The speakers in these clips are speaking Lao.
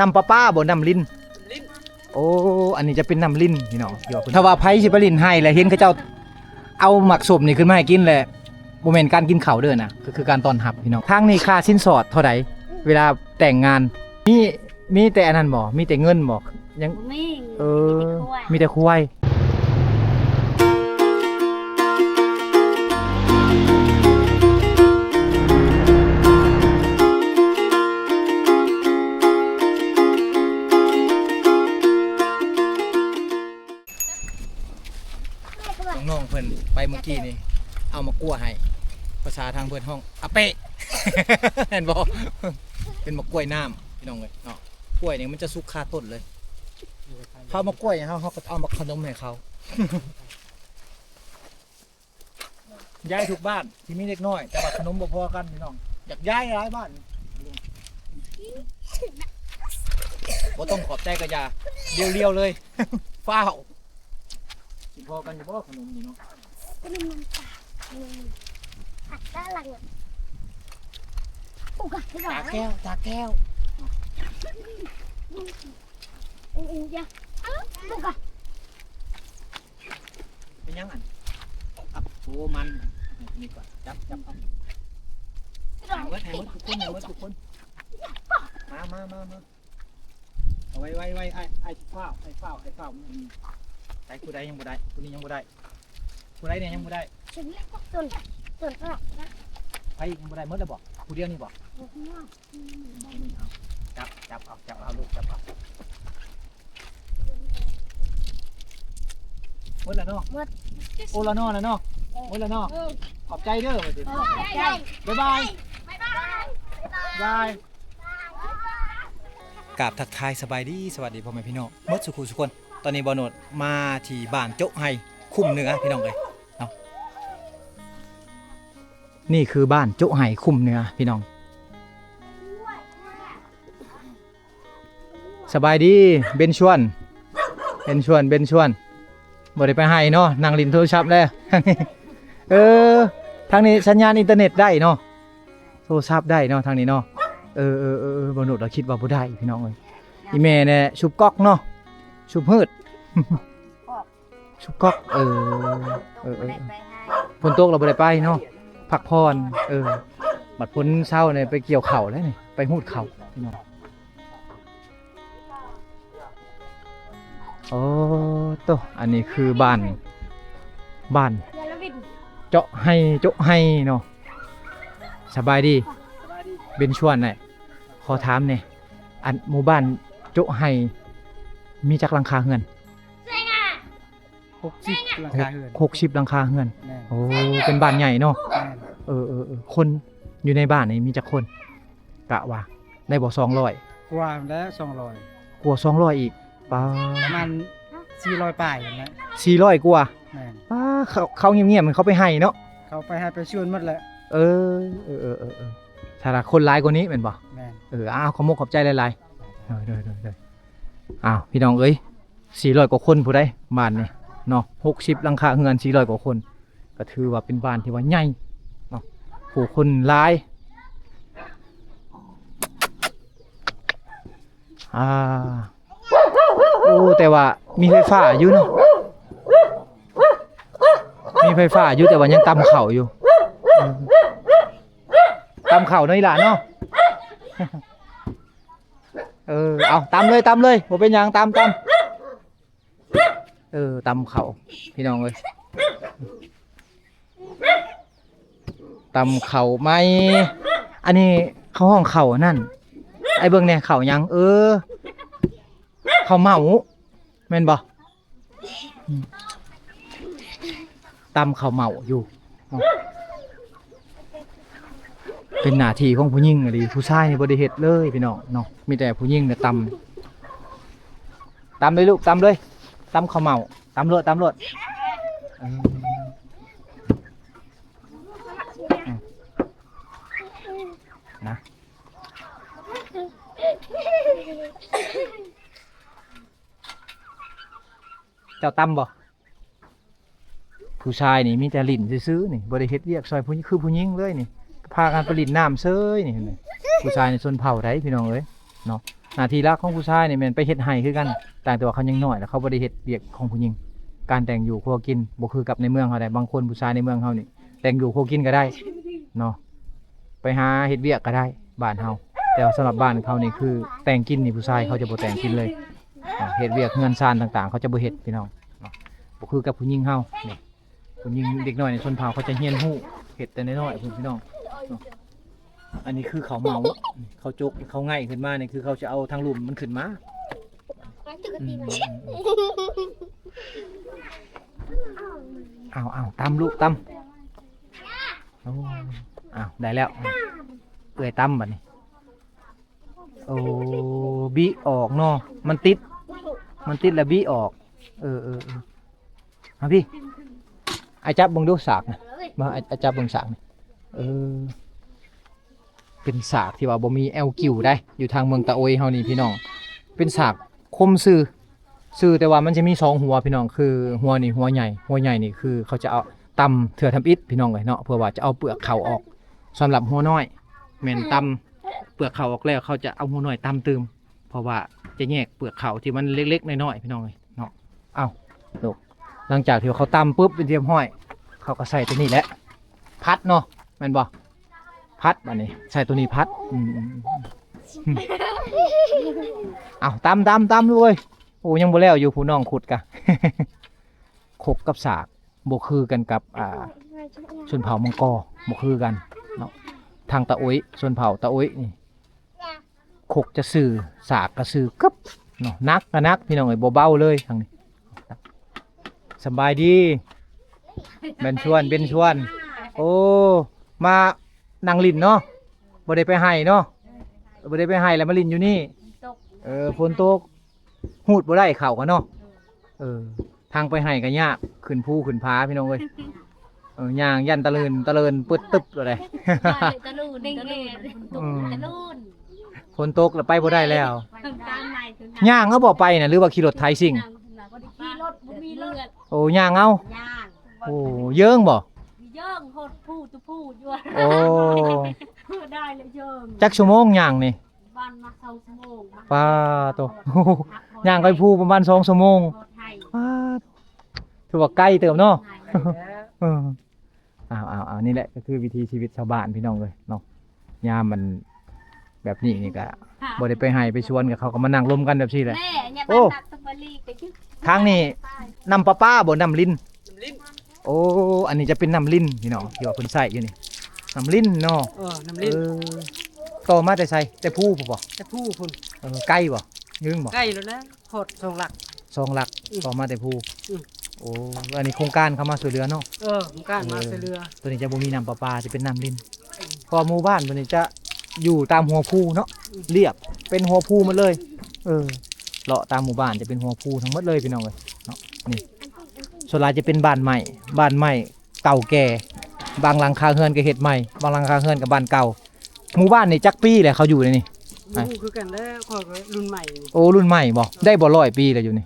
ນ້ຳປະປາບໍ່ ນ້ຳລິນ? ລິນ. ໂອ້ ອັນນີ້ຈະເປັນນ້ຳລິນພີ່ນ້ອງ. ຖ້າວ່າໃຜຊິໄປຫຼິ້ນໄຮ່ແລ້ວເຫັນເຂົາເຈົ້າເອົາໝາກສົ້ມນີ້ຂຶ້ນມາໃຫ້ກິນແລ້ວ ບໍ່ແມ່ນການກິນເຂົ້າເດີ້ນະ ກໍຄືການຕ້ອນຮັບພີ່ນ້ອງ. ທາງນີ້ຄ່າສິນສອດເທົ່າໃດ ເວລາແຕ່ງງານ? ມີ ມີແຕ່ອັນນັ້ນບໍ່? ມີແຕ່ເງິນບໍ່? ຍັງ ບໍ່ມີ. ເອີ ມີແຕ່ຄວາຍ ມີແຕ່ຄວາຍ. ນ້ອງໆເພິ່ນໄປເມື່ອກີ້ນີ້ ເອົາໝາກກ້ວຍໃຫ້ ພາສາທາງເພິ່ນຮ້ອງອາເປະ ແມ່ນບໍ່? ເປັນໝາກກ້ວຍນ້ຳພີ່ນ້ອງເອີຍເນາະ. ກ້ວຍນີ້ມັນຈະສຸກຄາຕົ້ນເລີຍ. ເຂົາເອົາໝາກກ້ວຍໃຫ້ເຮົາ ເຮົາກໍເອົາໝາກຂະໜົມໃຫ້ເຂົາ. ຍ້າຍທຸກບ້ານທີ່ມີເດັກນ້ອຍ ແຕ່ວ່າຂະໜົມບໍ່ພໍກັນພີ່ນ້ອງ. ຢາກຍ້າຍຫຼາຍບ້ານ ບໍ່ຕ້ອງຂອບໃຈກໍຢ່າ ລ້ຽວໆເລີຍ ຟ້າວ. ຊິພໍກັນຢູ່ບໍ່ຂະໜົມນີ້ເນາະ? ຂະໜົມນ້ຳຕານ ອືມ ອັດຕາຫຼັງ ອຸກະ ຕາແກ້ວ ຕາແກ້ວ ອືມ ອືມ ຢ່າ ອຸກະ. ເປັນຫຍັງອັນ? ອັບ ໂອ້ ມັນ ນີ້ກ່ອນ ຈັບ ຈັບເອົາ ໃຫ້ໝົດ ໃຫ້ໝົດທຸກຄົນ ໃຫ້ໝົດທຸກຄົນ. ມາ ມາ ມາ ມາ ເອົາໄວ້ ໄວ້ ໄວ້ ອ້າຍ ອ້າຍຊິຟ້າວ ອ້າຍຟ້າວ ອ້າຍຟ້າວ. ອືມ ໃຜຜູ້ໃດຍັງບໍ່ໄດ້? ຜູ້ນີ້ຍັງບໍ່ໄດ້. ຜູ້ໃດແດ່ຍັງບໍ່ໄດ້? ສ່ວນ ສ່ວນ ໃຜອີກຍັງບໍ່ໄດ້? ໝົດແລ້ວບໍ່? ຜູ້ດຽວນີ້ບໍ່? ອືມ ເອົາ ຈັບ ຈັບເອົາ ຈັບເອົາລູກ ຈັບເອົາ. ໝົດແລ້ວເນາະ? ໝົດ. ໂອ້ ລະເນາະ ລະເນາະ ເອີ ໝົດແລ້ວເນາະ? ເອີ ຂອບໃຈເດີ ເອີ ຂອບໃຈ. ບາຍບາຍ ບາຍບາຍ ບາຍບາຍ. ກາບທັກທາຍສະບາຍດີ ສະຫວັດດີພໍ່ແມ່ພີ່ນ້ອງໝົດສູ່ຄູ່ສູ່ຄົນ. ຕອນນີ້ບ່າວໂນດມາທີ່ບ້ານໂຈະໄຮ ຄຸ້ມເໜືອ ພີ່ນ້ອງເອີຍເນາະ. ນີ້ຄືບ້ານໂຈະໄຮຄຸ້ມເໜືອ ພີ່ນ້ອງ. ສະບາຍດີ ເບັນຊວນ ເບັນຊວນ ເບັນຊວນ. ບໍ່ໄດ້ໄປໄຮ່ເນາະ ນັ່ງຫຼິ້ນໂທລະສັບແລ້ວ. ເອີ ທາງນີ້ສັນຍານອິນເຕີເນັດໄດ້ເນາະ ໂທລະສັບໄດ້ເນາະ ທາງນີ້ເນາະ. ເອີ ເອີ ເອີ ເອີ ບ່າວໂນດລະຄິດວ່າບໍ່ໄດ້ ພີ່ນ້ອງເອີຍ. ອີ່ແມ່ແນ່ ສູບກອກເນາະ ສູບຮືດ ສູບກອກ. ເອີ ເອີ ເອີ ຝົນຕົກລະບໍ່ໄດ້ໄປເນາະ ພັກຜ່ອນ. ເອີ ບັດຝົນເຊົານີ້ໄປກ່ຽວເຂົ້າແລ້ວນີ້ ໄປຮູດເຂົ້າ ພີ່ນ້ອງ. ໂອ້ໂຕ ອັນນີ້ຄືບ້ານ ບ້ານເຈາະໄຮ່ ເຈາະໄຮ່ເນາະ. ສະບາຍດີ ເບັນຊວນ. ຂໍຖາມແດ່ ອັນໝູ່ບ້ານໂຈະໄຮ່ມີຈັກຫຼັງຄາເຮືອນ? ຫົກສິບຫຼັງຄາເຮືອນ. ຫົກສິບຫຼັງຄາເຮືອນ. ແມ່ນ. ໂອ້ ເປັນບ້ານໃຫຍ່ເນາະ. ແມ່ນ. ເອີ ເອີ ເອີ ຄົນຢູ່ໃນບ້ານນີ້ມີຈັກຄົນ? ກະວ່າໄດ້ບໍ່ ສອງຮ້ອຍ ກວ່າແລ້ວ ສອງຮ້ອຍ ກວ່າ ສອງຮ້ອຍອີກ. ປາ ປະມານສີ່ຮ້ອຍປາຍຫັ້ນແຫຼະ. ສີ່ຮ້ອຍກວ່າ. ແມ່ນ. ປາ ເຂົາ ເຂົາງຽບໆ ເຂົາໄປໄຮ່ເນາະ ເຂົາໄປໄຮ່ໄປສວນໝົດແຫຼະ. ເອີ ເອີ ເອີ ເອີ ເອີ ຖ້າລະຄົນຫຼາຍກວ່ານີ້ແມ່ນບໍ່? ແມ່ນ. ເອີ ອ້າວ ຂໍມຸກຂອບໃຈຫຼາຍໆ. ໂດຍ ໂດຍ ໂດຍ ໂດຍ. ອ້າວ ພີ່ນ້ອງເອີຍ ສີ່ຮ້ອຍກວ່າຄົນພຸ້ນໃດ໋ ບ້ານນີ້ເນາະ ຫົກສິບຫຼັງຄາເຮືອນ ສີ່ຮ້ອຍກວ່າຄົນ ກໍຖືວ່າເປັນບ້ານທີ່ວ່າໃຫຍ່ເນາະ ຜູ້ຄົນຫຼາຍ. ອ່າ ໂອ້ ແຕ່ວ່າມີໄຟຟ້າຢູ່ເນາະ ມີໄຟຟ້າຢູ່ ແຕ່ວ່າຍັງຕຳເຂົ້າຢູ່. ເອີ ຕຳເຂົ້າເນາະ ອີ່ຫຼ້າເນາະ. ເອີ ເອົາ ຕຳເລີຍ ຕຳເລີຍ ບໍ່ເປັນຫຍັງ ຕຳ ຕຳ. ເອີ ຕຳເຂົ້າ ພີ່ນ້ອງເອີຍ ຕຳເຂົ້າໃໝ່. ອັນນີ້ເຂົາຮ້ອງເຂົ້າອັນນັ້ນ ອ້າຍເບິ່ງແດ່ ເຂົ້າຫຍັງ? ເອີ ເຂົ້າເໝົາ ແມ່ນບໍ່? ອືມ ຕຳເຂົ້າເໝົາຢູ່ເນາະ ເປັນໜ້າທີ່ຂອງຜູ້ຍິງອີ່ຫຼີ ຜູ້ຊາຍນີ້ບໍ່ໄດ້ເຮັດເລີຍພີ່ນ້ອງເນາະ ມີແຕ່ຜູ້ຍິງນະຕຳ. ຕຳເລີຍລູກ ຕຳເລີຍ ຕຳເຂົ້າເໝົາ ຕຳໂລດ ຕຳໂລດ. ເອີ ອືມ ນະ ເຈົ້າຕຳບໍ່? ຜູ້ຊາຍນີ້ມີແຕ່ຫຼິ້ນຊື່ໆ ນີ້ ບໍ່ໄດ້ເຮັດວຽກຊ່ອຍຜູ້ ຄືຜູ້ຍິງເລີຍນີ້ ພາກັນໄປຫຼິ້ນນ້ຳເຊີຍນີ້. ເຫັນໄໝ ຜູ້ຊາຍນີ້ຊົນເຜົ່າໃດ໋ ພີ່ນ້ອງເອີຍເນາະ. ໜ້າທີ່ຫຼັກຂອງຜູ້ຊາຍນີ້ແມ່ນໄປເຮັດໄຮ່ຄືກັນ, ຕ່າງແຕ່ວ່າເຂົາຍັງນ້ອຍ ແລ້ວເຂົາບໍ່ໄດ້ເຮັດວຽກຂອງຜູ້ຍິງ. ການແຕ່ງຢູ່ຄົວກິນບໍ່ຄືກັບໃນເມືອງເຮົາໃດ, ບາງຄົນຜູ້ຊາຍໃນເມືອງເຮົານີ້ແຕ່ງຢູ່ຄົວກິນກໍໄດ້ເນາະ, ໄປຫາເຮັດວຽກກໍໄດ້ບ້ານເຮົາ. ແຕ່ວ່າສຳລັບບ້ານເຂົານີ້ຄືແຕ່ງກິນນີ້ ຜູ້ຊາຍເຂົາຈະບໍ່ແຕ່ງກິນເລີຍ. ເຮັດວຽກເຮືອນຊານຕ່າງໆ ເຂົາຈະບໍ່ເຮັດ ພີ່ນ້ອງເນາະ, ບໍ່ຄືກັບຜູ້ຍິງເຮົານີ້. ຜູ້ຍິງເດັກນ້ອຍໃນຊົນເຜົ່າເຂົາຈະຮຽນຮູ້ເຮັດແຕ່ນ້ອຍໆພຸ້ນ ພີ່ນ້ອງເນາະ. ອັນນີ້ຄືເຂົາເໝົາ ເຂົາຈົກ ເຂົາໄງ່ຂຶ້ນມານີ້ ຄືເຂົາຈະເອົາທາງລຸ່ມມັນຂຶ້ນມາ. ອືມ ເອົາໆ ຕຳລູກ ຕຳ. ໂອ້ ອ້າວ ໄດ້ແລ້ວ ເອື້ອຍຕຳບັດນີ້. ໂອ້ ບິອອກເນາະ, ມັນຕິດ ມັນຕິດແລ້ວບິອອກ. ເອີໆໆ ມາພີ່ ອ້າຍຈັບເບິ່ງດູສາກນະ, ມາ ອ້າຍ ອ້າຍຈັບເບິ່ງສາກນີ້. ເອີ ເປັນສາກທີ່ວ່າບໍ່ມີແອວກິວໄດ໋ ຢູ່ທາງເມືອງຕາໂອ້ຍເຮົານີ້ ພີ່ນ້ອງ, ເປັນສາກຄົມຊື່ ຊື່ ແຕ່ວ່າມັນຈະມີສອງຫົວ ພີ່ນ້ອງ, ຄືຫົວນີ້ຫົວໃຫຍ່ ຫົວໃຫຍ່ນີ້ຄືເຂົາຈະເອົາຕຳເທື່ອທຳອິດ ພີ່ນ້ອງເອີຍເນາະ, ເພື່ອວ່າຈະເອົາເປືອກເຂົ້າອອກ. ສຳລັບຫົວນ້ອຍແມ່ນຕຳເປືອກເຂົ້າອອກແລ້ວ ເຂົາຈະເອົາຫົວນ້ອຍຕຳຕື່ມ ເພາະວ່າຈະແຍກເປືອກເຂົ້າທີ່ມັນເລັກໆນ້ອຍໆ ພີ່ນ້ອງເອີຍເນາະ. ເອົ້າ ລູກ ຫຼັງຈາກທີ່ວ່າເຂົາຕຳປຶບເປັນທີ່ຮຽບຮ້ອຍ ເຂົາກໍໃສ່ຕົວນີ້ແຫຼະ ຜັດເນາະ ແມ່ນບໍ່? ຜັດ ບາດນີ້ໃສ່ຕົວນີ້ຜັດ. ອືມ ເອົາ ຕຳ ຕຳ ຕຳເລີຍ. ໂອ້ ຍັງບໍ່ແລ້ວຢູ່ ຜູ້ນ້ອງຂຸດກະ ຄົກກັບສາກບໍ່ຄືກັນກັບ ອ່າ ຊົນເຜົ່າມັງກໍ ບໍ່ຄືກັນເນາະ. ທາງຕາໂອ້ຍ ຊົນເຜົ່າຕາໂອ້ຍນີ້ ຄົກຈະຊື່ ສາກກະຊື່ ກຶບເນາະ, ໜັກກະໜັກ ພີ່ນ້ອງເອີຍ ບໍ່ເບົາເລີຍທາງນີ້. ສະບາຍດີ ເປັນຊວນ ເປັນຊວນ. ໂອ້ ມານັ່ງຫຼິ້ນເນາະ, ບໍ່ໄດ້ໄປໄຮ່ເນາະ, ບໍ່ໄດ້ໄປໄຮ່ແລ້ວມາຫຼິ້ນຢູ່ນີ້. ເອີ ຝົນຕົກ ຮູດບໍ່ໄດ້ເຂົ້າກັນເນາະ. ເອີ ທາງໄປໄຮ່ກໍຍາກ ຂຶ້ນພູຂຶ້ນຜາ ພີ່ນ້ອງເອີຍ. ເອີ ຍ່າງຢ້ານຕະເລີນ ຕະເລີນປຶດຕຶບໂລດເດ້. ຕະລູນ ຕະລູນ ຝົນຕົກ ອືມ ຕະລູນ ຝົນຕົກແລ້ວໄປບໍ່ໄດ້ແລ້ວ. ຍ່າງເອົາບໍ່ໄປນະ ຫຼືວ່າຂີ່ລົດໄຖຊິງ? ຂີ່ລົດ ບໍ່ມີລົດ. ໂອ້ ຍ່າງເອົາ. ຍ່າງ. ໂອ້ ເຢິງບໍ່? ເຢິງ ຮອດພູຕະພູຢູ່. ໂອ້ ໄດ້ແລ້ວເຢິງ. ຈັກຊົ່ວໂມງຍ່າງນີ້? ບ້ານມາສອງຊົ່ວໂມງ. ປາໂຕ ຍ່າງໄປພູປະມານສອງຊົ່ວໂມງ. ປາໂຕ ຖືວ່າໄກເຕີບເນາະ. ເອີ ເອົາໆໆ ນີ້ແຫຼະກໍຄືວິຖີຊີວິດຊາວບ້ານ ພີ່ນ້ອງເອີຍເນາະ. ຍາມມັນແບບນີ້ນີ້ກະບໍ່ໄດ້ໄປໄຮ່ໄປສວນ ກະເຂົາກໍມານັ່ງລົມກັນແບບຊີ້ແຫຼະ. ໂອ້ ທາງນີ້ນ້ຳປະປາບໍ່ ນ້ຳລິນ? ນ້ຳລິນ. ໂອ້ ອັນນີ້ຈະເປັນນ້ຳລິນ ພີ່ນ້ອງ ທີ່ວ່າເພິ່ນໃຊ້ຢູ່ນີ້ ນ້ຳລິນເນາະ. ເອີ ນ້ຳລິນ. ເອີ ຕໍ່ມາແຕ່ໃສ? ແຕ່ພູພຸ້ນບໍ່? ແຕ່ພູພຸ້ນ. ເອີ ໄກບໍ່? ເຢິງບໍ່? ໄກແລ້ວນະ ຮອດສອງຫຼັກ. ສອງຫຼັກ. ອືມ ຕໍ່ມາແຕ່ພູ. ອືມ ໂອ້ ອັນນີ້ໂຄງການເຂົ້າມາຊ່ວຍເຫຼືອເນາະ. ເອີ ໂຄງການມາ ເອີ ຊ່ວຍເຫຼືອ. ໂຕນີ້ຈະບໍ່ມີນ້ຳປະປາ ຈະເປັນນ້ຳລິນ. ເພາະວ່າໝູ່ບ້ານເພິ່ນນີ້ຈະຢູ່ຕາມຫົວພູເນາະ. ອືມ ລຽບເປັນຫົວພູໝົດເລີຍ. ເອີ ເລາະຕາມໝູ່ບ້ານຈະເປັນຫົວພູທັງໝົດເລີຍ ພີ່ນ້ອງເອີຍເນາະ. ນີ້ ສ່ວນຫຼາຍຈະເປັນບ້ານໄມ້ ບ້ານໄມ້ເກົ່າແກ່, ບາງຫຼັງຄາເຮືອນກໍເຮັດໃໝ່, ບາງຫຼັງຄາເຮືອນກໍບ້ານເກົ່າ. ໝູ່ບ້ານນີ້ຈັກປີແລ້ວເຂົາຢູ່ໃນນີ້? ບໍ່ຮູ້ຄືກັນແຫຼະ, ຂ້ອຍກໍລຸ້ນໃໝ່. ໂອ້ ລຸ້ນໃໝ່ບໍ່? ໄດ້ບໍ່ຮ້ອຍປີແລ້ວຢູ່ນີ້?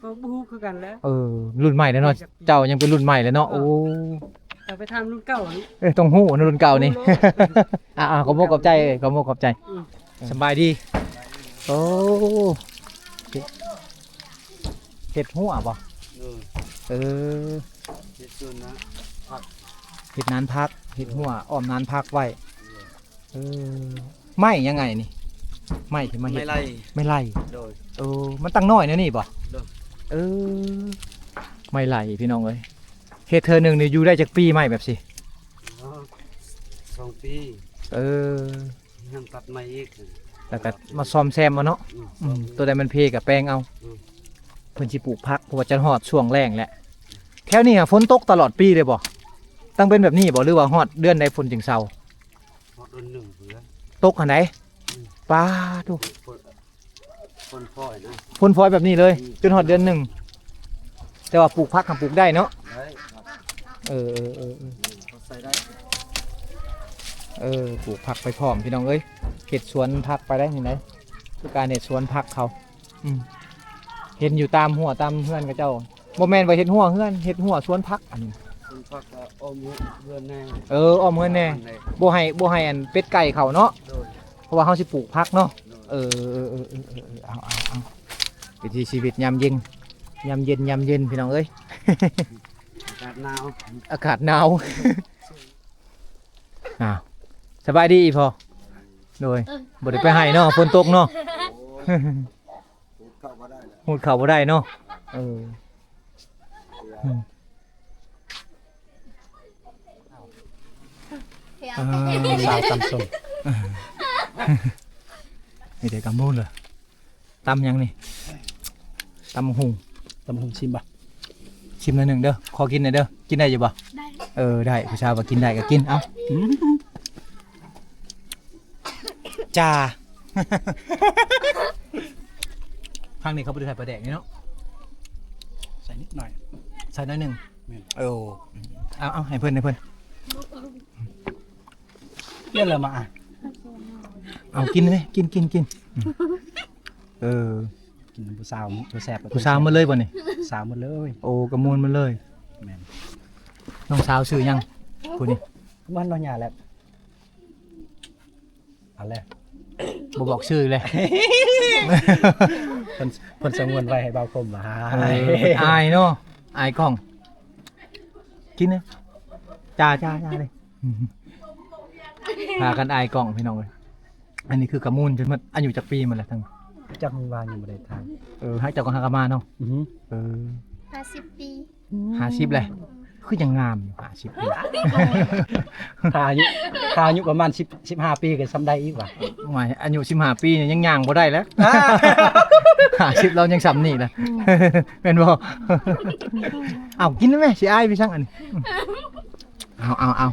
ກໍບໍ່ຮູ້ຄືກັນແຫຼະ. ເອີ ລຸ້ນໃໝ່ແລ້ວເນາະ, ເຈົ້າຍັງເປັນລຸ້ນໃໝ່ແຫຼະເນາະ. ເອີ ໂອ້ ຕ້ອງໄປຖາມລຸ້ນເກົ່າ. ເອີ ຕ້ອງຮູ້ເນາະລຸ້ນເກົ່ານີ້. ອ່າໆ ຂອບອົກຂອບໃຈ ເອີຍ ຂອບອົກຂອບໃຈ. ອືມ ສະບາຍດີ. ໂອ້ ເຮັດ ເຮັດຮົ້ວບໍ່? ເອີ ເອີ ເຮັດສວນນາຜັກ ເຮັດນານຜັກ ເຮັດຮົ້ວອ້ອມນານຜັກໄວ້. ເອີ ເອີ ໄມ້ຫຍັງໄງນີ້? ໄມ້ທີ່ມາເຮັດ ໄມ້ໄລ່ ໄມ້ໄລ່. ໂດຍ ເອີ ມັນຕັ້ງນ້ອຍແນວນີ້ບໍ່? ໂດຍ ເອີ ໄມ້ໄລ່ ພີ່ນ້ອງເອີຍ. ເຮັດເທື່ອໜຶ່ງນີ້ຢູ່ໄດ້ຈັກປີໄມ້ແບບຊີ້? ສອງປີ. ເອີ ຍັງຕັດໃໝ່ອີກ ແລ້ວກໍມາສ້ອມແຊມເອົາເນາະ. ອືມ ອືມ ໂຕໃດມັນເພກໍແປງເອົາ. ອືມ ເພິ່ນຊິປູກຜັກ ເພາະວ່າຈະຮອດຊ່ວງແລ້ງແລ້ວ. ແຖວນີ້ຫາຝົນຕົກຕະຫຼອດປີເລີຍບໍ່? ຕ້ອງເປັນແບບນີ້ບໍ່ ຫຼືວ່າຮອດເດືອນໃດຝົນຈຶ່ງເຊົາ? ຮອດເດືອນໜຶ່ງພຸ້ນແຫຼະ ຕົກຫັ້ນໃດ. ອືມ ປາໂທ້ ຝົນ ຝົນຝອຍນະ ຝົນຝອຍແບບນີ້ເລີຍ. ອືມ ຈົນຮອດເດືອນໜຶ່ງ ແຕ່ວ່າປູກຜັກຫາປູກໄດ້ເນາະ. ໄດ້ ເອີ ເອີ ເອີ ເອີ ພໍໃຊ້ໄດ້. ເອີ ປູກຜັກໄປພ້ອມ ພີ່ນ້ອງເອີຍ. ເຮັດສວນຜັກໄປໄດ້ນີ້ໄດ໋ ຄືການເຮັດສວນຜັກເຂົາ. ອືມ ເຫັນຢູ່ຕາມຮົ້ວຕາມເຮືອນເຂົາເຈົ້າ. ບໍ່ແມ່ນວ່າເຮັດຮົ້ວເຮືອນ ເຮັດຮົ້ວສວນຜັກ. ອັນນີ້ສວນຜັກກໍອ້ອມເຮືອນແດ່. ເອີ ອ້ອມເຮືອນແດ່ ບໍ່ໃຫ້ ບໍ່ໃຫ້ອັນເປັດໄກ່ເຂົ້າເນາະ. ໂດຍ ເພາະວ່າເຮົາຊິປູກຜັກເນາະ. ໂດຍ ເອີ ເອີ ເອີ ເອີ ເອີ ເອົາ ເອົາ ເອົາ ວິຖີຊີວິດຍາມເຢັນ ຍາມເຢັນ ຍາມເຢັນ ພີ່ນ້ອງເອີຍ ອາກາດໜາວ ອາກາດໜາວ ອ້າວ ສະບາຍດີອີ່ພໍ່ ໂດຍ ເອີ ບໍ່ໄດ້ໄປໄຮ່ເນາະ ຝົນຕົກເນາະ ໂອ້ຍ ຮູດເຂົ້າບໍ່ໄດ້ແຫຼະ ຮູດເຂົ້າບໍ່ໄດ້ເນາະ ເອີ ອືມ ອ່າ ສາວຕຳສົ້ມ ມີແຕ່ກຳມູນເລີຍ ຕຳຫຍັງນີ້? ຕຳບັກຫຸ່ງ ຕຳບັກຫຸ່ງ ຊິມບໍ່? ຊິມໜ້ອຍໜຶ່ງເດີ ຂໍກິນໜ້ອຍເດີ ກິນໄດ້ຢູ່ບໍ່? ໄດ້ ເອີ ໄດ້ ຜູ້ສາວວ່າກິນໄດ້ກໍກິນ ເອົາ ອືມ ຈ້າ ທາງນີ້ເຂົາບໍ່ໄດ້ໃສ່ປາແດກນີ້ເນາະ ໃສ່ນິດໜ້ອຍ ໃສ່ໜ້ອຍໜຶ່ງ ແມ່ນ ເອີ ເອົາ ເອົາ ໃຫ້ເພິ່ນ ໃຫ້ເພິ່ນ ເອົາ ກິນເລີຍ ກິນ ກິນ ກິນ ເອີ ກິນນຳຜູ້ສາວ ຜູ້ສາວໝົດເລີຍບໍ່ນີ້? ຜູ້ສາວໝົດເລີຍ ໂອ້ ກະມ່ວນໝົດເລີຍ ແມ່ນ ນ້ອງສາວຊື່ຫຍັງ ຜູ້ນີ້? ມັນນ້ອງຫຍ້າແຫຼະ ອັນແລະ ບໍ່ບອກຊື່ເລີຍ ເພິ່ນ ເພິ່ນສະຫງວນໄວ້ໃຫ້ບ່າວຄົມວ່າ ເອີ ອາຍເນາະ ອາຍກ້ອງ ກິນເລີຍ ຈ້າ ຈ້າ ຈ້າເລີຍ ພາກັນອາຍກ້ອງພີ່ນ້ອງເອີຍ ອັນນີ້ຄືກະມູນຈົນໝົດ ອາຍຸຈັກປີໝົດລະທັງ ຈັກວ່າຍັງບໍ່ໄດ້ຖາມ ເອີ ຫາກເຈົ້າກໍຫາກະມາເນາະ ອືຮຶ ເອີ ຫ້າສິບປີ ຫ້າສິບແຫຼະ ຄືຍັງງາມຢູ່ ຫ້າສິບປີ ຖ້າອາຍຸ ຖ້າອາຍຸປະມານສິບ ສິບຫ້າປີກໍສ່ຳໃດອີກຫວາ ໝາຍອາຍຸສິບຫ້າປີນີ້ຍັງຍ່າງບໍ່ໄດ້ແລ້ວ ຫ້າສິບແລ້ວຍັງສ່ຳນີ້ລະ ອືມ ແມ່ນບໍ່? ເອົາ ກິນແມ່ ຊິອາຍໄປສັງອັນນີ້ ເອົາ ເອົາ ເອົາ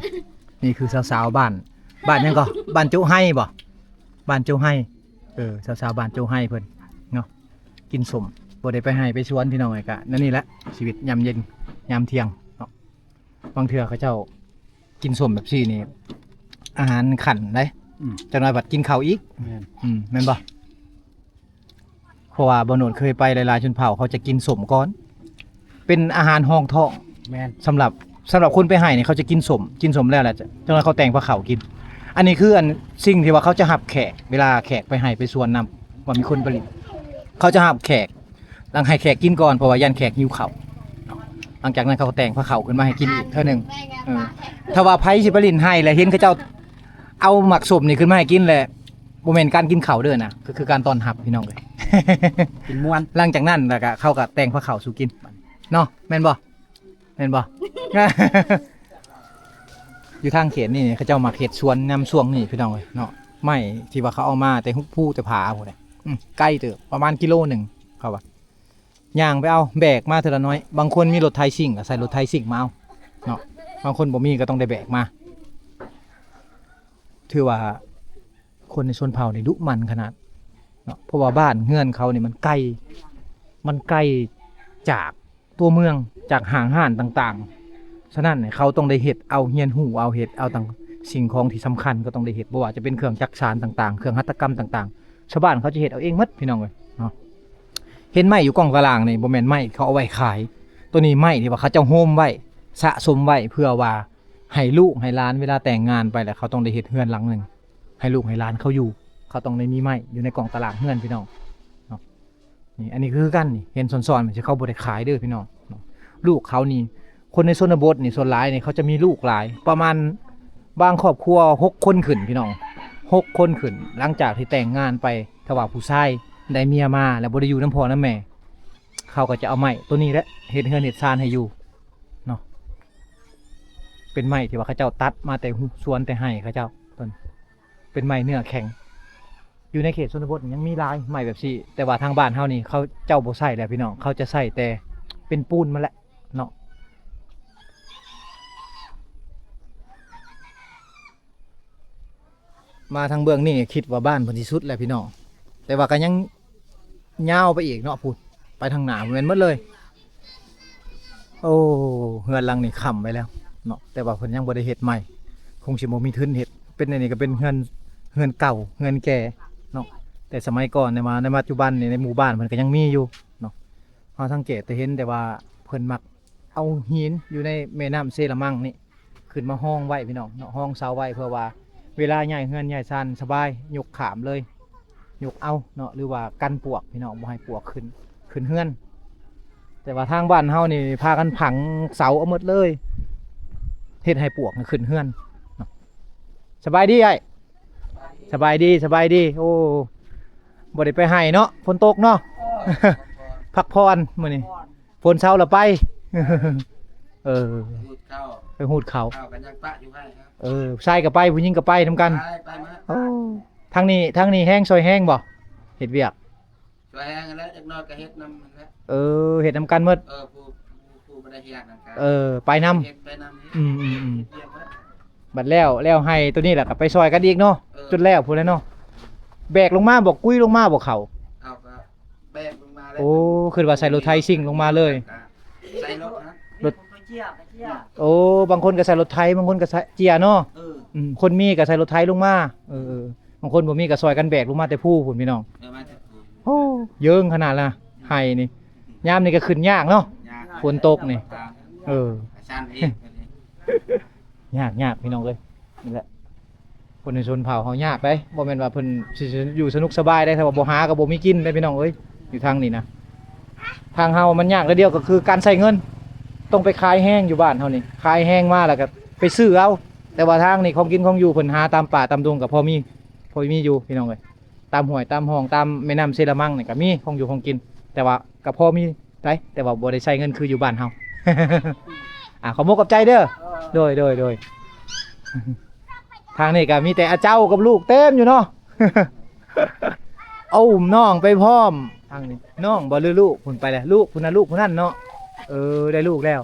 ນີ້ຄືສາວໆບ້ານ ບ້ານຫຍັງກໍ ບ້ານໂຈະໄຮບໍ່? ບ້ານໂຈະໄຮ ເອີ ສາວໆບ້ານໂຈະໄຮເພິ່ນເນາະ ກິນສົ້ມ ບໍ່ໄດ້ໄປໄຮ່ໄປສວນພີ່ນ້ອງເອີຍ ກະແນວນີ້ແຫຼະ ຊີວິດຍາມເຢັນຍາມທ່ຽງເນາະ ບາງເທື່ອເຂົາເຈົ້າກິນສົ້ມແບບຊີ້ນີ້ ອາຫານຂັ້ນເດ້ ອືມ ຈັກໜ້ອຍບັດກິນເຂົ້າອີກ ແມ່ນ ອືມ ແມ່ນບໍ່? ເພາະວ່າບ່າວໂນດເຄີຍໄປຫຼາຍໆຊົນເຜົ່າ ເຂົາຈະກິນສົ້ມກ່ອນ ເປັນອາຫານຮອງທ້ອງ ແມ່ນ ສຳລັບ ສຳລັບຄົນໄປໄຮ່ນີ້ ເຂົາຈະກິນສົ້ມ ກິນສົ້ມແລ້ວລະ ຈັກໜ້ອຍເຂົາແຕ່ງພາເຂົ້າກິນ ອັນນີ້ຄືອັນ ສິ່ງທີ່ວ່າເຂົາຈະຮັບແຂກ ເວລາແຂກໄປໄຮ່ໄປສວນນຳ ວ່າມີຄົນໄປຫຼິ້ນ ເຂົາຈະຮັບແຂກ ຫຼັງໃຫ້ແຂກກິນກ່ອນ ເພາະວ່າຢ້ານແຂກຫິວເຂົ້າ ຫຼັງຈາກນັ້ນເຂົາກໍແຕ່ງພາເຂົ້າຂຶ້ນມາໃຫ້ກິນອີກເທື່ອໜຶ່ງ ເອີ ຖ້າວ່າໃຜຊິໄປຫຼິ້ນໄຮ່ແລ້ວເຫັນເຂົາເຈົ້າເອົາໝາກສົ້ມນີ້ຂຶ້ນມາໃຫ້ກິນແລ້ວ ບໍ່ແມ່ນການກິນເຂົ້າເດີນະ ກໍຄືການຕ້ອນຮັບພີ່ນ້ອງເອີຍ ກິນມ່ວນ ຫຼັງຈາກນັ້ນລະກະເຂົາກະແຕ່ງພາເຂົ້າສູ່ກິນເນາະ ແມ່ນບໍ່? ແມ່ນບໍ່? ຢູ່ທາງເຂດນີ້ເຂົາເຈົ້າມັກເຮັດສວນຍາມຊ່ວງນີ້ພີ່ນ້ອງເອີຍເນາະ ໄມ້ທີ່ວ່າເຂົາເອົາມາແຕ່ຮຸກພູແຕ່ຜາພຸ້ນແຫຼະ ອືມ ໄກເຕີບ ປະມານກິໂລໜຶ່ງ ເຂົາວ່າ ຍ່າງໄປເອົາ ແບກມາເທື່ອລະໜ້ອຍ ບາງຄົນມີລົດໄຖຊິງກະໃສ່ລົດໄຖຊິງມາເອົາເນາະ ບາງຄົນບໍ່ມີກໍຕ້ອງໄດ້ແບກມາ ຖືວ່າຄົນໃນຊົນເຜົ່ານີ້ດຸໝັ່ນຂະໜາດເນາະ ເພາະວ່າບ້ານເຮືອນເຂົານີ້ມັນໄກ ມັນໄກຈາກຕົວເມືອງ ຈາກຫ້າງຮ້ານຕ່າງໆ ສະນັ້ນເຂົາຕ້ອງໄດ້ເຮັດເອົາ ຮຽນຮູ້ເອົາ ເຮັດເອົາຕ່າງ ສິ່ງຂອງທີ່ສຳຄັນກໍຕ້ອງໄດ້ເຮັດ ບໍ່ວ່າຈະເປັນເຄື່ອງຈັກສານຕ່າງໆ ເຄື່ອງຫັດຖະກຳຕ່າງໆ ຊາວບ້ານເຂົາຈະເຮັດເອົາເອງໝົດພີ່ນ້ອງເອີຍເນາະ ເຫັນໄມ້ຢູ່ກ້ອງຕາລ່າງນີ້ ບໍ່ແມ່ນໄມ້ເຂົາເອົາໄວ້ຂາຍ ໂຕນີ້ໄມ້ທີ່ວ່າເຂົາເຈົ້າໂຮມໄວ້ ສະສົມໄວ້ ເພື່ອວ່າໃຫ້ລູກໃຫ້ຫຼານເວລາແຕ່ງງານໄປແລ້ວ ເຂົາຕ້ອງໄດ້ເຮັດເຮືອນຫຼັງໜຶ່ງ ໃຫ້ລູກໃຫ້ຫຼານເຂົາຢູ່ ເຂົາຕ້ອງໄດ້ມີໄມ້ຢູ່ໃນກ້ອງຕາລ່າງເຮືອນພີ່ນ້ອງເນາະ ນີ້ ອັນນີ້ຄືກັນນີ້ ເຫັນຊ້ອນໆ ເຂົາບໍ່ໄດ້ຂາຍເດີພີ່ນ້ອງເນາະ ລູກເຂົານີ້ ຄົນໃນຊົນນະບົດນີ້ ສ່ວນຫຼາຍນີ້ເຂົາຈະມີລູກຫຼາຍ ປະມານບາງຄອບຄົວຫົກຄົນຂຶ້ນພີ່ນ້ອງ ຫົກຄົນຂຶ້ນ ຫຼັງຈາກທີ່ແຕ່ງງານໄປ ຖ້າວ່າຜູ້ຊາຍໄດ້ເມຍມາແລ້ວບໍ່ໄດ້ຢູ່ນຳພໍ່ນຳແມ່ ເຂົາກໍຈະເອົາໄມ້ໂຕນີ້ແຫຼະ ເຮັດເຮືອນເຮັດຊານໃຫ້ຢູ່ເນາະ ເປັນໄມ້ທີ່ວ່າເຂົາເຈົ້າຕັດມາແຕ່ສວນແຕ່ໄຮ່ເຂົາເຈົ້າ ເປັນໄມ້ເນື້ອແຂງ ຢູ່ໃນເຂດຊົນນະບົດຍັງມີຫຼາຍໄມ້ແບບຊີ້ ແຕ່ວ່າທາງບ້ານເຮົານີ້ເຂົາເຈົ້າບໍ່ໃຊ້ແລ້ວພີ່ນ້ອງ ເຂົາຈະໃຊ້ແຕ່ເປັນປູນມັນແຫຼະເນາະ ມາທາງເບື້ອງນີ້ຄິດວ່າບ້ານເພິ່ນຊິສຸດແລ້ວພີ່ນ້ອງ ແຕ່ວ່າກໍຍັງຍາວໄປອີກເນາະ ພຸ້ນ ໄປທາງໜ້າແມ່ນໝົດເລີຍ ໂອ້ ເຮືອນຫຼັງນີ້ຄ້ຳໄວ້ແລ້ວເນາະ ແຕ່ວ່າເພິ່ນຍັງບໍ່ໄດ້ເຮັດໃໝ່ ຄົງຊິບໍ່ມີທຶນເຮັດ ເປັນອັນນີ້ກໍເປັນເຮືອນ ເຮືອນເກົ່າ ເຮືອນແກ່ເນາະ ແຕ່ສະໄໝກ່ອນ ໃນມາ ໃນປັດຈຸບັນນີ້ ໃນໝູ່ບ້ານເພິ່ນກໍຍັງມີຢູ່ເນາະ ເຮົາສັງເກດແຕ່ເຫັນແຕ່ວ່າເພິ່ນມັກເອົາຫີນຢູ່ໃນແມ່ນ້ຳເຊລະມັງນີ້ ຂຶ້ນມາຮອງໄວ້ພີ່ນ້ອງເນາະ ຮອງເສົາໄວ້ ເພື່ອວ່າເວລາຍ້າຍເຮືອນຍ້າຍຊານສະບາຍ ຍົກຂ້າມເລີຍ ຍົກເອົາເນາະ ຫຼືວ່າກັນປວກພີ່ນ້ອງ ບໍ່ໃຫ້ປວກຂຶ້ນ ຂຶ້ນເຮືອນ. ແຕ່ວ່າທາງບ້ານເຮົານີ້ພາກັນຝັງເສົາເອົາໝົດເລີຍ ເຮັດໃຫ້ປວກຂຶ້ນເຮືອນເນາະ. ສະບາຍດີອ້າຍ. ສະບາຍດີ ສະບາຍດີ. ໂອ້ ບໍ່ໄດ້ໄປໄຮ່ເນາະ ຝົນຕົກເນາະ ພັກຜ່ອນມື້ນີ້. ຝົນເຊົາລະໄປ ເອີ ໄປຮູດເຂົ້າ ໄປຮູດເຂົ້າ ເຂົ້າກັນຍັງປະຢູ່ໃຫ້. ເອີ ຊາຍກໍໄປ ຜູ້ຍິງກໍໄປນຳກັນ. ໄປ ໄປມາ. ໂອ້ ທາງນີ້ ທາງນີ້ແຮງ ຊ່ອຍແຮງບໍ່ ເຮັດວຽກ? ຊ່ອຍແຮງຫັ້ນແຫຼະ ຈັກໜ້ອຍກໍເຮັດນຳຫັ້ນແຫຼະ. ເອີ ເຮັດນຳກັນໝົດ. ເອີ ຜູ້ ຜູ້ ຜູ້ບໍ່ໄດ້ເຮັດນຳກັນ ເອີ ໄປນຳ ເຮັດໄປນຳ. ອືມໆໆ ເຮັດວຽກໝົດ. ບັດແລ້ວ ແລ້ວໄຮ່ໂຕນີ້ແຫຼະ ກໍໄປຊ່ອຍກັນອີກເນາະ. ເອີ ຈົນແລ້ວພຸ້ນແຫຼະເນາະ. ແບກລົງມາບໍ່ ກຸຍລົງມາບໍ່ເຂົາ? ເອົາ ກໍ ແບກລົງມາເລີຍ. ໂອ້ ຄິດວ່າໃສ່ລົດໄຖຊິງລົງມາເລີຍ. ໃສ່ລົດ ລົດ ໂອ້ ບາງຄົນກໍໃສ່ລົດໄຖ ບາງຄົນກໍໃສ່ເຈຍເນາະ. ເອີ ອືມ ຄົນມີກໍໃສ່ລົດໄຖລົງມາ. ເອີ ເອີ ບາງຄົນບໍ່ມີກໍຊ່ອຍກັນແບກລົງມາແຕ່ພູພຸ້ນພີ່ນ້ອງ. ເອີ ມາແຕ່ພູ. ໂອ້ ເຢິງຂະໜາດລະ ໄຮ່ນີ້ ຍາມນີ້ກໍຂຶ້ນຍາກເນາະ ຍາກ ຝົນຕົກນີ້. ເອີ ຊັນອີກ ຍາກ ຍາກພີ່ນ້ອງເອີຍ. ນີ້ແຫຼະ ຄົນໃນຊົນເຜົ່າເຮົາຍາກເດ້ ບໍ່ແມ່ນວ່າເພິ່ນຊິຢູ່ສະໜຸກສະບາຍໄດ້ ຖ້າວ່າບໍ່ຫາກໍບໍ່ມີກິນເດ້ພີ່ນ້ອງເອີຍ. ຢູ່ທາງນີ້ນະ ທາງເຮົາມັນຍາກແຕ່ດຽວ ກໍຄືການໃຊ້ເງິນ ຕ້ອງໄປຂາຍແຮງຢູ່ບ້ານເຮົານີ້ ຂາຍແຮງມາແລ້ວກໍໄປຊື້ເອົາ. ແຕ່ວ່າທາງນີ້ຂອງກິນຂອງຢູ່ເພິ່ນຫາຕາມປ່າຕາມດົງກໍພໍມີ ພໍມີຢູ່ພີ່ນ້ອງເອີຍ. ຕາມຫ້ວຍຕາມຮ່ອງ ຕາມແມ່ນ້ຳເຊລະມັງນີ້ກໍມີຂອງຢູ່ຂອງກິນ ແຕ່ວ່າກໍພໍມີໄດ໋ ແຕ່ວ່າບໍ່ໄດ້ໃຊ້ເງິນຄືຢູ່ບ້ານເຮົາ. ອ່າ ຂອບມຸກຂອບໃຈເດີ. ໂດຍ ໂດຍ ໂດຍ. ທາງນີ້ກໍມີແຕ່ອາເຈົ້າກັບລູກເຕັມຢູ່ເນາະ. ເອົາ ອຸ້ມນ້ອງໄປພ້ອມ. ທາງນີ້ນ້ອງບໍ່ ຫຼືລູກ? ພຸ້ນໄປແລ້ວ ລູກພຸ້ນນະ ລູກຜູ້ນັ້ນເນາະ. ເອີ ໄດ້ລູກແລ້ວ.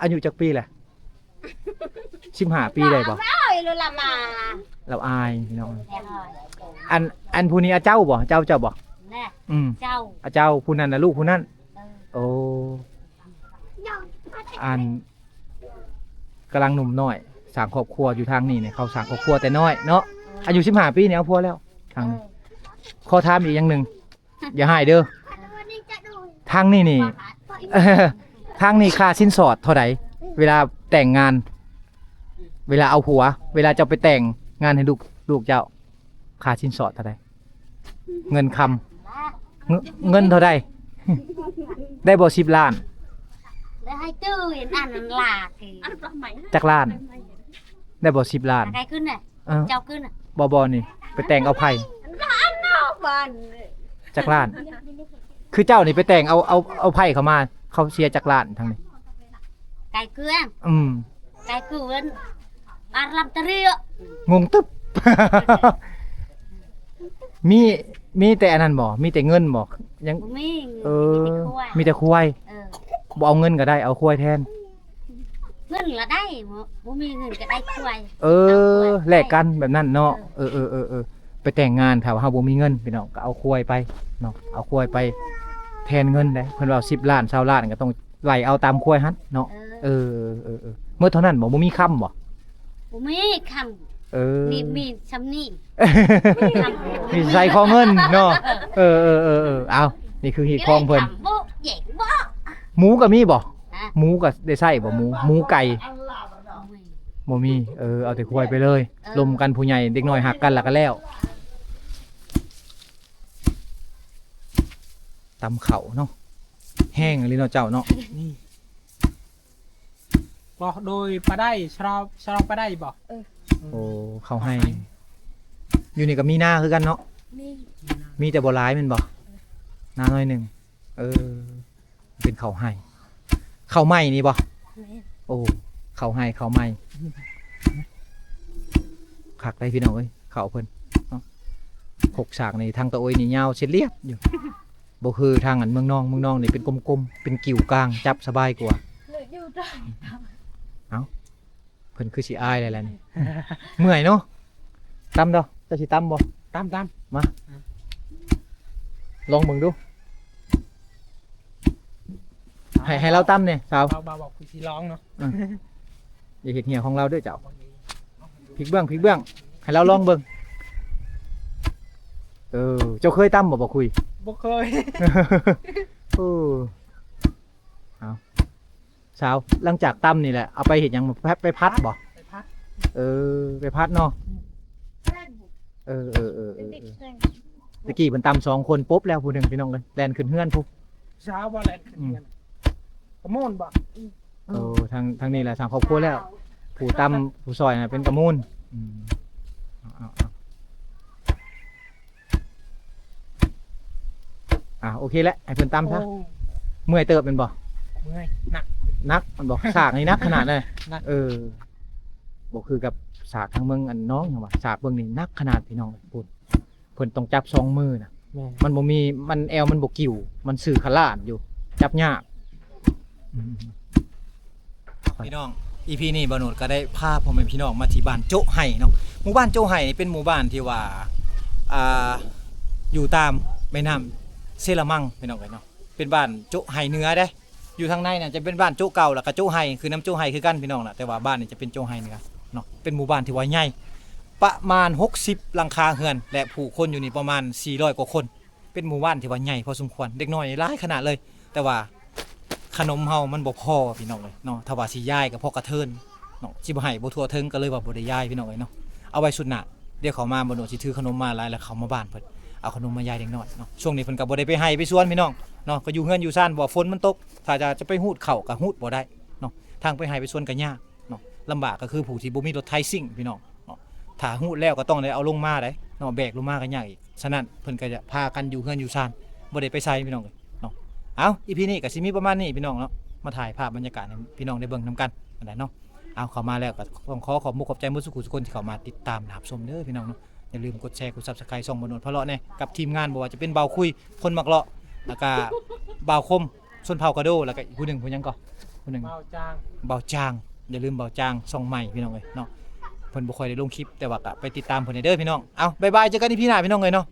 ອາຍຸຈັກປີແຫຼະ? ສິບຫ້າປີໄດ້ບໍ່? ລາວອາຍ ລາວອາຍພີ່ນ້ອງ. ອັນ ອັນຜູ້ນີ້ອາເຈົ້າບໍ່? ເຈົ້າ ເຈົ້າບໍ່? ແນ່ ອືມ ເຈົ້າ ອາເຈົ້າ ຜູ້ນັ້ນນະ ລູກຜູ້ນັ້ນ. ເອີ ໂອ້ ອັນ ກຳລັງໜຸ່ມນ້ອຍ ສ້າງຄອບຄົວຢູ່ທາງນີ້ນີ້ ເຂົາສ້າງຄອບຄົວແຕ່ນ້ອຍເນາະ. ເອີ ອາຍຸສິບຫ້າປີນີ້ເອົາຜົວແລ້ວທາງນີ້. ເອີ ຂໍຖາມອີກຢ່າງໜຶ່ງ ຢ່າຮ້າຍເດີ. ທາງນີ້ນີ້ ທາງນີ້ຄ່າສິນສອດເທົ່າໃດ? ເວລາແຕ່ງງານ ເວລາເອົາຜົວ ເວລາເຈົ້າໄປແຕ່ງງານໃຫ້ລູກ ລູກເຈົ້າ ຄ່າສິນສອດເທົ່າໃດ? ເງິນຄຳ ເງິນ ເງິນເທົ່າໃດ? ໄດ້ບໍ່ສິບລ້ານ? ໄດ້ໃຫ້ຕື່ນອັນນັ້ນລາກ ຈັກລ້ານ? ໄດ້ບໍ່ສິບລ້ານ? ໃຫ້ຂຶ້ນນະ. ເອີ ເຈົ້າຂຶ້ນນະ. ບໍ່ ບໍ່ ນີ້ໄປແຕ່ງເອົາໃຜ? ລ້ານເນາະ ບ້ານ ຈັກລ້ານ? ຄືເຈົ້ານີ້ໄປແຕ່ງເອົາ ເອົາ ເອົາໃຜເຂົ້າມາ ເຂົາເສຍຈັກລ້ານທາງນີ້? ໄກ່ເກືອງ. ອືມ ໄກ່ເກືອງ ອາລຳຕະເຣຍ. ງົງຕຶບ. ມີ ມີແຕ່ອັນນັ້ນບໍ່? ມີແຕ່ເງິນບໍ່? ຍັງ ບໍ່ມີ. ເອີ ມີແຕ່ຄວາຍ ມີແຕ່ຄວາຍ. ເອີ ບໍ່ເອົາເງິນກໍໄດ້ ເອົາຄວາຍແທນ. ເງິນລະໄດ້ ບໍ່ ບໍ່ມີເງິນກໍໄດ້ຄວາຍ. ເອີ ເອົາຄວາຍ ແລກກັນແບບນັ້ນເນາະ. ເອີ ເອີ ເອີ ເອີ ໄປແຕ່ງງານ ຖ້າວ່າເຮົາບໍ່ມີເງິນ ພີ່ນ້ອງ ກໍເອົາຄວາຍໄປເນາະ ເອົາຄວາຍໄປແທນເງິນເດ້. ເພິ່ນວ່າສິບລ້ານ ຊາວລ້ານ ກໍຕ້ອງໄລ່ເອົາຕາມຄວາຍຫັ້ນເນາະ. ເອີ ເອີ ເອີ ເອີ ໝົດເທົ່ານັ້ນບໍ່? ບໍ່ມີຄຳບໍ່? ບໍ່ມີຄຳ. ເອີ ມີ ມີຊ່ຳນີ້ ມີໃສ່ຄໍເງິນເນາະ. ເອີ ເອີ ເອີ ເອີ ເອົາ ນີ້ຄືຮີດຄອງເພິ່ນ. ໝູກໍມີບໍ່? ໝູກໍໄດ້ໃຊ້ບໍ່? ໝູ ໝູໄກ່ ບໍ່ມີ. ເອີ ເອົາແຕ່ຄວາຍໄປເລີຍ. ເອີ ລົມກັນ ຜູ້ໃຫຍ່ເດັກນ້ອຍຮັກກັນ ແລ້ວກໍແລ້ວ. ຕຳເຂົ້າເນາະ ແຮງອີ່ຫຼີເນາະເຈົ້າເນາະ. ນີ້ ບໍ່ໂດຍປາໄດ້ ຊະລອ ຊະລອປາໄດ້ບໍ່? ເອີ ໂອ້ ເຂົ້າໄຮ່ ເຂົ້າໄຮ່. ຢູ່ນີ້ກໍມີນາຄືກັນເນາະ? ມີ ມີແຕ່ບໍ່ຫຼາຍແມ່ນບໍ່? ນາໜ້ອຍໜຶ່ງ. ເອີ ເປັນເຂົ້າໄຮ່ ເຂົ້າໃໝ່ນີ້ບໍ່? ແມ່ນ. ໂອ້ ເຂົ້າໄຮ່ ເຂົ້າໃໝ່ ຄັກໄດ໋ພີ່ນ້ອງເອີຍ ເຂົ້າເພິ່ນເນາະ. ຄົກສາກນີ້ ທາງຕາໂອຍນີ້ຍາວສຽດລຽດຢູ່ ບໍ່ຄືທາງອັນເມືອງນອງ. ເມືອງນອງນີ້ເປັນກົມໆ ເປັນກິ້ວກາງ ຈັບສະບາຍກວ່າ. ເອົາ ເພິ່ນຄືຊິອາຍແລ້ວແຫຼະນີ້ ເມື່ອຍເນາະ. ຕຳເດີ້ ເຈົ້າຊິຕຳບໍ່? ຕຳ ຕຳ ມາ ລອງເບິ່ງດູ. ໃຫ້ ໃຫ້ລາວຕຳແດ່ ສາວ. ເບົາໆ ເບົາ ຄືຊິລອງເນາະ. ເອີ ຢ່າເຮັດເຫຍຂອງລາວເດີ້ເຈົ້າ. ພິກເບື້ອງ ພິກເບື້ອງ ໃຫ້ລາວລອງເບິ່ງ. ເອີ ເຈົ້າເຄີຍຕຳບໍ່ ບໍ່ຄຸຍ? ບໍ່ເຄີຍ. ເອີ ເອົາ ສາວ ຫຼັງຈາກຕຳນີ້ແຫຼະ ເອົາໄປເຮັດຫຍັງ? ໄປ ໄປຜັດບໍ່? ໄປຜັດ. ເອີ ໄປຜັດເນາະ. ເອີ ເອີ ເອີ ເອີ ເປັນເດັກແຊງ. ຕະກີ້ເພິ່ນຕຳສອງຄົນ ປົບແລ້ວຜູ້ໜຶ່ງ ພີ່ນ້ອງເອີຍ ແລ່ນຂຶ້ນເຮືອນພຸ້ນ ສາວບໍ່ແລ່ນຂຶ້ນເຮືອນ ອືມ ກະໂມນບໍ່ ໂອ້ ທາງ ທາງນີ້ແຫຼະສ້າງຄອບຄົວແລ້ວ ຜູ້ຕຳຜູ້ຊ່ອຍນະເປັນກະມູນ ອືມ ເອົາໆໆ ອ່າ ໂອເຄແຫຼະ ໃຫ້ເພິ່ນຕຳຊະ ໂອ້ ເມື່ອຍເຕີບແມ່ນບໍ່? ເມື່ອຍ ໜັກ ໜັກແມ່ນບໍ່? ສາກນີ້ໜັກຂະໜາດໃດ? ໜັກ ເອີ ບໍ່ຄືກັບສາກທາງເມືອງອັນນ້ອງຫຍັງວ່າ ສາກເບິ່ງນີ້ໜັກຂະໜາດ ພີ່ນ້ອງ ພຸ້ນ ເພິ່ນຕ້ອງຈັບສອງມືນະ ແມ່ນ ມັນບໍ່ມີ ມັນແອວມັນບໍ່ກິ່ວ ມັນຊື່ຂະຫຼານຢູ່ ຈັບຍາກ ອືມ ພີ່ນ້ອງ ອີພີນີ້ບ່າວໂນດກໍໄດ້ພາພໍ່ແມ່ພີ່ນ້ອງມາທີ່ບ້ານໂຈະໄຮ່ເນາະ ໝູ່ບ້ານໂຈະໄຮ່ນີ້ເປັນໝູ່ບ້ານທີ່ວ່າ ອ່າ ຢູ່ຕາມແມ່ນ້ຳເຊລະມັງ ພີ່ນ້ອງເອີຍເນາະ ເປັນບ້ານໂຈະໄຮ່ເໜືອເດ້ ຢູ່ທາງໃນນະຈະເປັນບ້ານໂຈະເກົ່າ ແລ້ວກໍໂຈະໄຮ່ ຄືນຳໂຈະໄຮ່ຄືກັນ ພີ່ນ້ອງນະ ແຕ່ວ່າບ້ານນີ້ຈະເປັນໂຈະໄຮ່ເໜືອເນາະ ເປັນໝູ່ບ້ານທີ່ວ່າໃຫຍ່ ປະມານຫົກສິບຫຼັງຄາເຮືອນ ແລະ ຜູ້ຄົນຢູ່ນີ້ປະມານສີ່ຮ້ອຍກວ່າຄົນ ເປັນໝູ່ບ້ານທີ່ວ່າໃຫຍ່ພໍສົມຄວນ ເດັກນ້ອຍຫຼາຍຂະໜາດເລີຍ ແຕ່ວ່າຂະໜົມເຮົາມັນບໍ່ພໍ ພີ່ນ້ອງເອີຍເນາະ ຖ້າວ່າຊິຢາຍກໍພໍກະເທີນເນາະ ຊິບໍ່ໃຫ້ບໍ່ທົ່ວເຖິງ ກໍເລີຍວ່າບໍ່ໄດ້ຢາຍ ພີ່ນ້ອງເອີຍເນາະ ເອົາໄວ້ຊຸດໜ້າ ດຽວເຂົາມາ ບໍ່ໂນຊິຖືຂະໜົມມາຫຼາຍ ແລ້ວເຂົາມາບ້ານເພິ່ນ ເອົາຂະໜົມມາຢາຍເດັກນ້ອຍເນາະ ຊ່ວງນີ້ເພິ່ນກໍບໍ່ໄດ້ໄປໄຮ່ໄປສວນ ພີ່ນ້ອງເນາະ ກໍຢູ່ເຮືອນຢູ່ຊານ ເພາະວ່າຝົນມັນຕົກ ຖ້າຈະ ຈະໄປຮູດເຂົ້າກໍຮູດບໍ່ໄດ້ເນາະ ທາງໄປໄຮ່ໄປສວນກໍຍາກ ເນາະ ລຳບາກກໍຄືຜູ້ທີ່ບໍ່ມີລົດໄຖຊິງ ພີ່ນ້ອງເນາະ ຖ້າຮູດແລ້ວກໍຕ້ອງໄດ້ເອົາລົງມາໄດ໋ເນາະ ແບກລົງມາກໍຍາກອີກ ສະນັ້ນເພິ່ນກໍຈະພາກັນຢູ່ເຮືອນຢູ່ຊານ ບໍ່ໄດ້ໄປໃສ ພີ່ນ້ອງເອີຍເນາະ ເອົາ ອີພີນີ້ກໍຊິມີປະມານນີ້ ພີ່ນ້ອງເນາະ ມາຖ່າຍພາບບັນຍາກາດໃຫ້ພີ່ນ້ອງໄດ້ເບິ່ງນຳກັນນັ້ນແຫຼະເນາະ ເອົາ ເຂົ້າມາແລ້ວກໍຕ້ອງຂໍຂອບມຸກຂອບໃຈໝົດສູ່ຜູ້ສູ່ຄົນທີ່ເຂົ້າມາຕິດຕາມຮັບຊົມເດີ ພີ່ນ້ອງເນາະ ຢ່າລືມກົດແຊ ກົດ Subscribe ຊ່ອງບ່າວໂນດພາເລາະແດ່ ກັບທີມງານ ບໍ່ວ່າຈະເປັນບ່າວຄຸຍ ຄົນມັກເລາະ ແລ້ວກໍບ່າວຄົມ ຊົນເຜົ່າກະໂດ ແລ້ວກໍອີກຜູ້ໜຶ່ງ ຜູ້ຫຍັງກໍ ຜູ້ໜຶ່ງ ບ່າວຈາງ ບ່າວຈາງ ຢ່າລືມບ່າວຈາງ ຊ່ອງໃໝ່ ພີ່ນ້ອງເອີຍເນາະ ເພິ່ນບໍ່ຄ່ອຍໄດ້ລົງຄລິບ ແຕ່ວ່າກໍໄປຕິດຕາມເພິ່ນແດ່ເດີ ພີ່ນ້ອງ ເອົາ ບາຍບາຍ ເຈີກັນ ອີພີ ໜ້າ ພີ່ນ້ອງເອີຍເນາະ.